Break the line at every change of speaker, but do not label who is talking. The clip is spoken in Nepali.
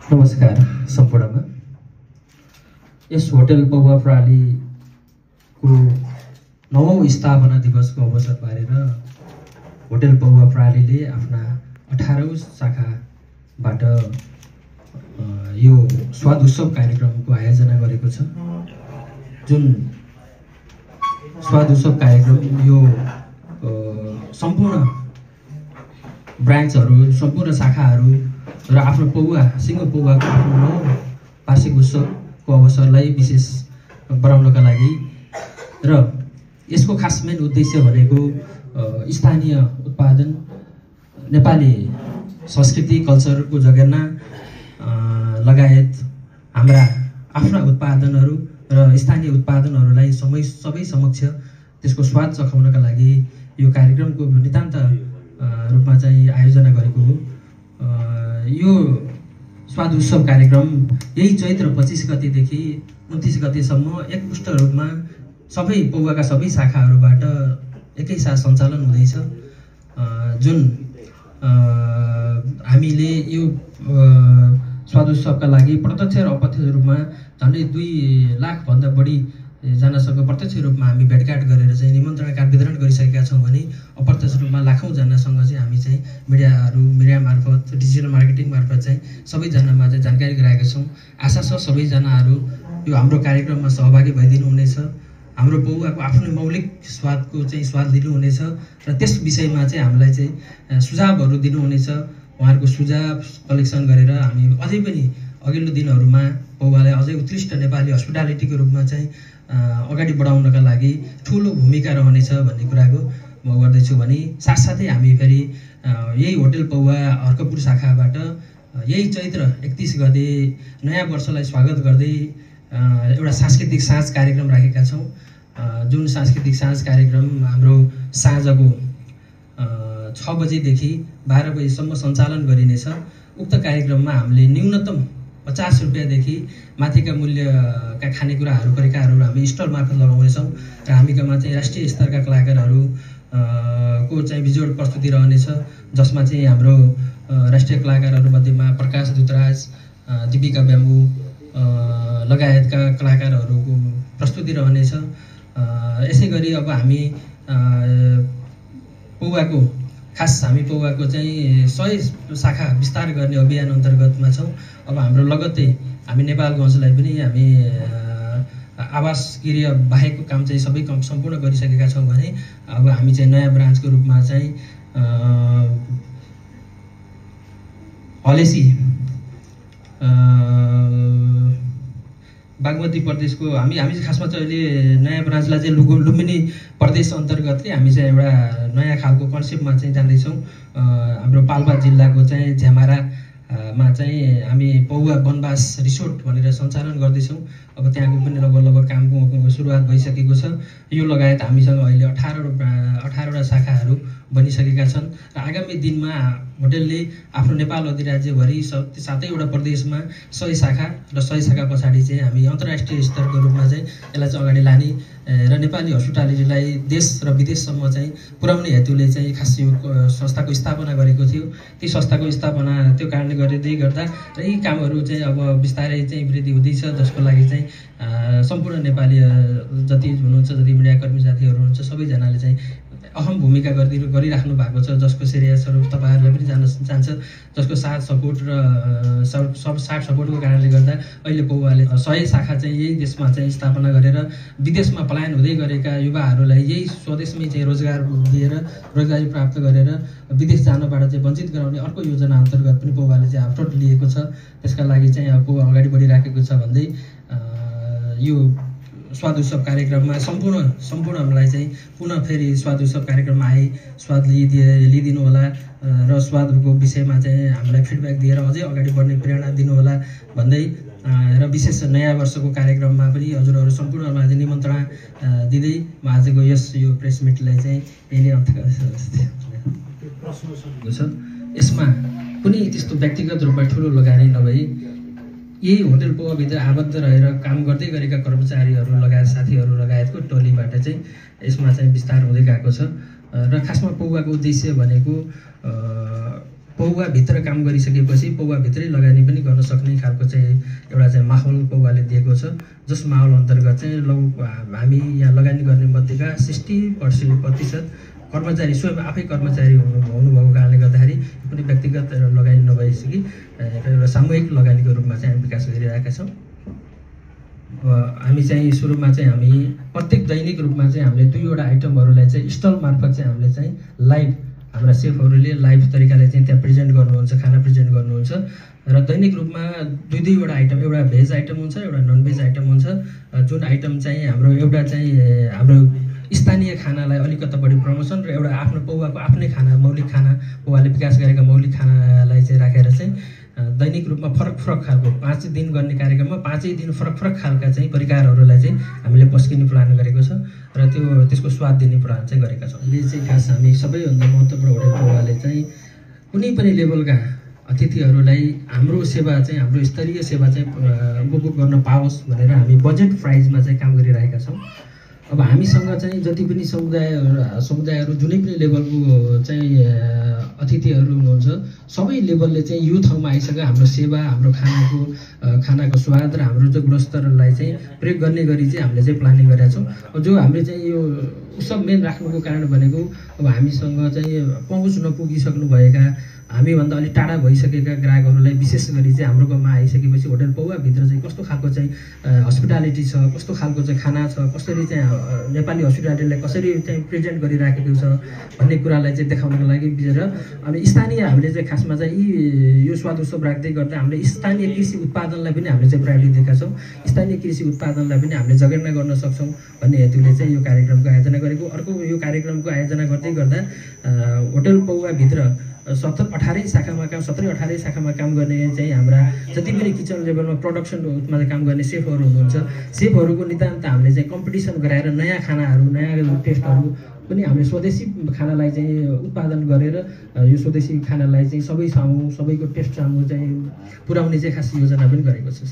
नमस्कार सम्पूर्णमा। यस होटल पौवा प्रणालीको 9औं स्थापना दिवसको अवसर पारेर होटल पौवा प्रणालीले आफ्ना 18औं शाखाबाट यो स्वाद उत्सव कार्यक्रमको आयोजना गरेको छ। जुन स्वाद उत्सव कार्यक्रम यो सम्पूर्ण ब्रान्चहरू, सम्पूर्ण शाखाहरू र आफ्नो पौवा सिङ्गो पौवाको आफ्नो 9औं वार्षिक उत्सवको अवसरलाई विशेष बनाउनका लागि र यसको खास मेन उद्देश्य भनेको स्थानीय उत्पादन, नेपाली संस्कृति कल्चरको जगेर्ना लगायत हाम्रा आफ्ना उत्पादनहरू र स्थानीय उत्पादनहरूलाई सबै समक्ष त्यसको स्वाद चखाउनका लागि यो कार्यक्रमको नितान्त रूपमा चाहिँ आयोजना गरेको हो। यो स्वाद उत्सव कार्यक्रम यही चैत्र 25 गतेदेखि 29 गतेसम्म एकमुष्ट रूपमा सबै पौवाका सबै शाखाहरूबाट एकैसाथ सञ्चालन हुँदैछ। जुन हामीले यो स्वाद उत्सवका लागि प्रत्यक्ष र अप्रत्यक्ष रूपमा झन्डै 2 लाखभन्दा बढी जनासँग प्रत्यक्ष रूपमा हामी भेटघाट गरेर चाहिँ निमन्त्रणा कार्ड वितरण गरिसकेका छौँ भने अप्रत्यक्ष रूपमा लाखौँ जनासँग चाहिँ हामी चाहिँ मिडिया मार्फत, डिजिटल मार्केटिङ मार्फत चाहिँ सबैजनामा चाहिँ जानकारी गराएका छौँ। आशा छ सबैजनाहरू यो हाम्रो कार्यक्रममा सहभागी भइदिनु हुनेछ। हाम्रो पौवाको आफ्नो मौलिक स्वादको चाहिँ स्वाद लिनुहुनेछ र त्यस विषयमा चाहिँ हामीलाई चाहिँ सुझावहरू दिनुहुनेछ। उहाँहरूको सुझाव कलेक्सन गरेर हामी अझै पनि अघिल्लो दिनहरूमा पौवालाई अझै उत्कृष्ट नेपाली हस्पिटालिटीको रूपमा चाहिँ अगाडि बढाउनका लागि ठुलो भूमिका रहनेछ भन्ने कुराको म गर्दैछु भने साथसाथै हामी फेरि यही होटल पौवा हर्कपुर शाखाबाट यही चैत्र 31 गते नयाँ वर्षलाई स्वागत गर्दै एउटा सांस्कृतिक साँझ कार्यक्रम राखेका छौँ। जुन सांस्कृतिक साँझ कार्यक्रम हाम्रो साँझको 6 बजेदेखि 12 बजेसम्म सञ्चालन गरिनेछ। उक्त कार्यक्रममा हामीले न्यूनतम 50 रुपियाँदेखि माथिका मूल्यका खानेकुराहरू परिकारहरू हामी स्टल मार्फत लगाउनेछौँ र हामीकामा चाहिँ राष्ट्रिय स्तरका कलाकारहरू को चाहिँ बिजोड प्रस्तुति रहनेछ, जसमा चाहिँ हाम्रो राष्ट्रिय कलाकारहरू मध्येमा प्रकाश दुतराज, दीपिका ब्याम्बू लगायतका कलाकारहरूको प्रस्तुति रहनेछ। यसै गरी अब हामी हामी पौवाको चाहिँ 100 शाखा विस्तार गर्ने अभियान अन्तर्गतमा छौँ। अब हाम्रो लगत्तै हामी नेपालगञ्जलाई पनि हामी आवास गृह बाहेकको काम चाहिँ सबै सम्पूर्ण गरिसकेका छौँ भने अब हामी चाहिँ नयाँ ब्रान्चको रूपमा चाहिँ हलेसी बागमती प्रदेशको हामी खासमा चाहिँ अहिले नयाँ ब्रान्चलाई चाहिँ लुम्बिनी प्रदेश अन्तर्गतले हामी चाहिँ एउटा नयाँ खालको कन्सेप्टमा चाहिँ जाँदैछौँ। हाम्रो पाल्पा जिल्लाको चाहिँ झ्यामारामा चाहिँ हामी पौवा वनवास रिसोर्ट भनेर सञ्चालन गर्दैछौँ। अब त्यहाँको पनि लगभग कामको सुरुवात भइसकेको छ। यो लगायत हामीसँग अहिले 18वटा शाखाहरू बनिसकेका छन् र आगामी दिनमा होटलले आफ्नो नेपाल अधिराज्यभरि 7वटा प्रदेशमा 100 शाखा र 100 शाखा पछाडि चाहिँ हामी अन्तर्राष्ट्रिय स्तरको रूपमा चाहिँ यसलाई चाहिँ अगाडि लाने र नेपाली हस्पिटालिटीलाई देश र विदेशसम्म चाहिँ पुर्याउने हेतुले चाहिँ खास यो संस्थाको स्थापना गरेको थियो। ती संस्थाको स्थापना त्यो कारणले गर्दा र यी कामहरू चाहिँ अब बिस्तारै चाहिँ वृद्धि हुँदैछ, जसको लागि चाहिँ सम्पूर्ण नेपाली जति हुनुहुन्छ, जति मिडियाकर्मी साथीहरू हुनुहुन्छ, सबैजनाले चाहिँ अहम भूमिका गरिराख्नु भएको छ, जसको श्रेयसहरू तपाईँहरूलाई पनि जान्छ, जसको साथ सपोर्ट र सपोर्टको कारणले गर्दा अहिले पौवाले 100 शाखा चाहिँ यही देशमा चाहिँ स्थापना गरेर विदेशमा पलायन हुँदै गरेका युवाहरूलाई यही स्वदेशमै चाहिँ रोजगार दिएर रोजगारी प्राप्त गरेर विदेश जानबाट चाहिँ वञ्चित गराउने अर्को योजना अन्तर्गत पनि पौवाले चाहिँ अप्रोच लिएको छ। त्यसका लागि चाहिँ अब पौवा अगाडि बढिराखेको छ भन्दै यो स्वाद उत्सव कार्यक्रममा सम्पूर्णलाई चाहिँ पुनः फेरि स्वाद उत्सव कार्यक्रममा स्वाद लिइदिनु होला र स्वादको विषयमा चाहिँ हामीलाई फिडब्याक दिएर अझै अगाडि बढ्ने प्रेरणा दिनु होला भन्दै र विशेष नयाँ वर्षको कार्यक्रममा पनि हजुरहरू सम्पूर्णलाई चाहिँ निमन्त्रणा दिँदै म आजको यो प्रेस मिटलाई चाहिँ यही अन्त छ। यसमा कुनै त्यस्तो व्यक्तिगत रूपमा ठुलो लगानी नभई यही होटल पौवाभित्र आबद्ध रहेर काम गर्दै गरेका कर्मचारीहरू लगायत साथीहरू लगायतको टोलीबाट चाहिँ यसमा चाहिँ विस्तार हुँदै गएको छ र खासमा पौवाको उद्देश्य भनेको पौवाभित्र काम गरिसकेपछि पौवाभित्रै लगानी पनि गर्न सक्ने खालको चाहिँ एउटा चाहिँ माहौल पौवाले दिएको छ, जस माहौल अन्तर्गत चाहिँ हामी यहाँ लगानी गर्ने मध्येका 60% कर्मचारी स्वयं आफै कर्मचारी हुनुभएको कारणले गर्दाखेरि कुनै व्यक्तिगत लगानी नभएपछि एउटा सामूहिक लगानीको रूपमा चाहिँ हामी विकास गरिरहेका छौँ। हामी चाहिँ सुरुमा चाहिँ हामी प्रत्येक दैनिक रूपमा चाहिँ हामीले 2वटा आइटमहरूलाई चाहिँ स्टल मार्फत चाहिँ हामीले चाहिँ लाइभ हाम्रा सेफहरूले लाइभ तरिकाले चाहिँ त्यहाँ प्रेजेन्ट गर्नुहुन्छ, खाना प्रेजेन्ट गर्नुहुन्छ र दैनिक रूपमा 2-2वटा आइटम, एउटा भेज आइटम हुन्छ, एउटा नन भेज आइटम हुन्छ। जुन आइटम चाहिँ हाम्रो एउटा चाहिँ हाम्रो स्थानीय खानालाई अलिकति बढी प्रमोसन र एउटा आफ्नो पौवाको आफ्नै खाना, मौलिक खाना, पौवाले विकास गरेका मौलिक खानालाई चाहिँ राखेर चाहिँ दैनिक रूपमा फरक खालको 5 दिन गर्ने कार्यक्रममा 5 दिन फरक खालका चाहिँ परिकारहरूलाई चाहिँ हामीले पस्किने प्लान गरेको छ र त्यसको स्वाद दिने प्लान चाहिँ गरेका छौँ। अहिले चाहिँ खास हामी सबैभन्दा महत्त्वपूर्ण होटल पौवाले चाहिँ कुनै पनि लेभलका अतिथिहरूलाई हाम्रो सेवा चाहिँ हाम्रो स्तरीय सेवा चाहिँ उपभोग गर्न पाओस् भनेर हामी बजेट प्राइसमा चाहिँ काम गरिरहेका छौँ। अब हामीसँग चाहिँ जति पनि समुदायहरू जुनै पनि लेभलको चाहिँ अतिथिहरू हुनुहुन्छ, सबै लेभलले चाहिँ यो ठाउँमा आइसक्यो हाम्रो सेवा, हाम्रो खानाको स्वाद र हाम्रो चाहिँ गुणस्तरलाई चाहिँ प्रयोग गर्ने गरी चाहिँ हामीले चाहिँ प्लानिङ गरेका छौँ। जो हामीले चाहिँ यो उत्सव मेन राख्नुको कारण भनेको अब हामीसँग चाहिँ पहुँच नपुगिसक्नु भएका, हामीभन्दा अलिक टाढा भइसकेका ग्राहकहरूलाई विशेष गरी चाहिँ हाम्रो गाउँमा आइसकेपछि होटल पौवाभित्र चाहिँ कस्तो खालको चाहिँ हस्पिटालिटी छ, कस्तो खालको चाहिँ खाना छ, कसरी चाहिँ नेपाली हस्पिटालिटीलाई कसरी चाहिँ प्रेजेन्ट गरिराखेको छ भन्ने कुरालाई चाहिँ देखाउनको लागि बिचेर अनि स्थानीय हामीले चाहिँ खासमा चाहिँ यो स्वाद उत्सव राख्दै गर्दा हामीले स्थानीय कृषि उत्पादनलाई पनि हामीले चाहिँ प्रायोरिटी दिएका छौँ। स्थानीय कृषि उत्पादनलाई पनि हामीले जगेर्ना गर्न सक्छौँ भन्ने हेतुले चाहिँ यो कार्यक्रमको आयोजना गरेको। अर्को यो कार्यक्रमको आयोजना गर्दै गर्दा होटल पौवाभित्र 17-18 शाखामा काम गर्ने चाहिँ हाम्रा जति पनि किचन लेभलमा प्रोडक्सन उसमा काम गर्ने सेफहरू हुनुहुन्छ, सेफहरूको नितान्त हामीले चाहिँ कम्पिटिसन गराएर नयाँ खानाहरू, नयाँ टेस्टहरू पनि हामीले स्वदेशी खानालाई चाहिँ उत्पादन गरेर यो स्वदेशी खानालाई चाहिँ सबैको टेस्ट सामु चाहिँ पुर्याउने चाहिँ खास योजना पनि गरेको छ।